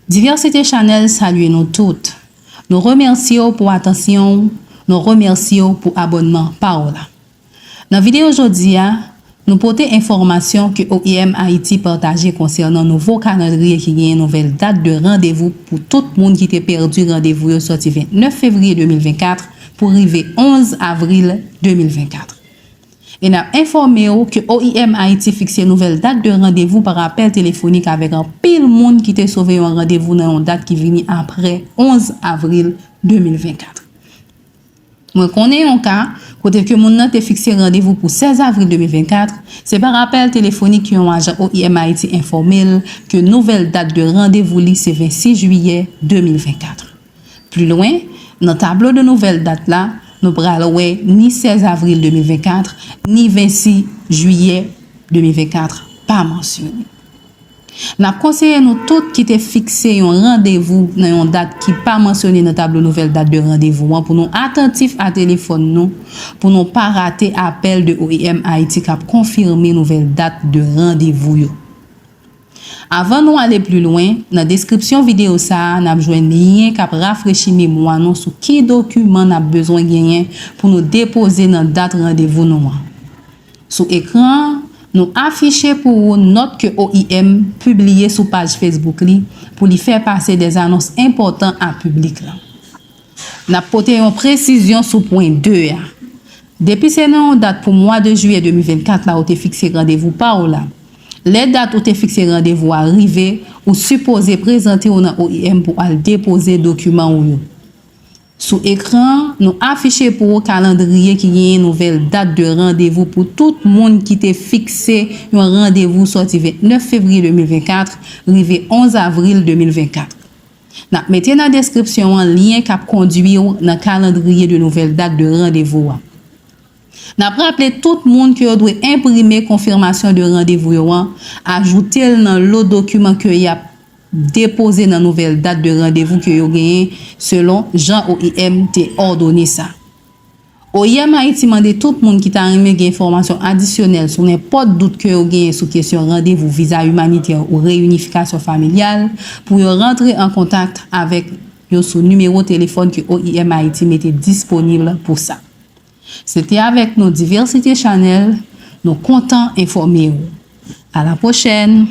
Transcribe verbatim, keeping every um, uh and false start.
Diversité Channel salye nou tout. Nou remèsye w pou atansyon w, nou remèsye w pou abònman pa w la. Nan videyo jodi a, nou pote enfòmasyon ke O I M Haïti pataje konsènan nouvo kalandriye ki genyen nouvèl dat de randevou pou tout moun ki te pèdi randevou yo sòti vennèf fevriye de mil vennkat pou rive onz avril de mil vennkat. E n ap enfòme w ke O I M Haïti fikse nouvèl dat de randevou pa apèl telefonik avèk anpil moun ki te sove yon randevou nan yon dat ki vini apre onz avril de mil vennkat. Mwen konnen yon ka kote ke moun nan te fikse randevou pou sèz avril de mil vennkat, se pa apèl telefonik ke yon ajan O I M Haïti enfòme l ke nouvèl dat de randevou li se vennsis jiyè de mil vennkat. Pli lwen, nan tablo de nouvèl dat la, nou pral wè ni sèz avril de mil vennkat, ni vennsis jiyè de mil vennkat pa mansyone. N ap konseye nou tout ki te fikse yon randevou nan yon dat ki pa mansyone nan tablo nouvèl dat de randevou an pou nou atantif a telefòn nou, pou nou pa rate apèl de O I M Haïti k ap konfime nouvèl dat de randevou yo. Avan nou ale pli lwen, nan deskripsyon videyo sa a, n ap jwenn lyen k ap rafrechi memwa nou sou ki dokiman n ap bezwen genyen pou nou depoze nan dat randevou nou an. Sou ekran an, nou afiche pou ou nòt ke O I M pibliye sou paj Facebook li pou li fè pase de anons enpòtan a piblik la. N ap pote yon presizyon sou pwen de a. Depi se nan yon dat pou mwa de jiyè de mil vennkat la ou te fikse randevou pa w la, lè dat ou te fikse randevou a rive, ou sipoze prezante w nan O I M pou al depoze dokiman ou yo. Sou ekran an, nou afiche pou ou kalandriye ki genyen nouvèl dat de randevou pou tout moun ki te fikse yon randevou sòti vennèf fevriye de mil vennkat rive onz avril de mil vennkat. N ap mete nan deskripsyon an lyen k ap kondwi w nan kalandriye de nouvèl dat de randevou a. N ap raple tout moun ke yo dwe enprime konfimasyon de randevou yo an, ajoute l nan lo dokiman ke y ap depoze nan nouvèl dat de randevou ke yo genyen selon jan O I M te òdone sa. O I M Haïti mande tout moun ki ta renmen gen enfòmasyon adisyonèl sou nenpòt dout ke yo genyen sou kesyon randevou viza imanitè ou reyinifikasyon familyal pou yo rantre an kontak avèk yo sou nimewo telefòn ke O I M Haïti mete disponib pou sa. Se te avèk nou Diversité Channel, nou kontan enfòme w. A la pwochèn!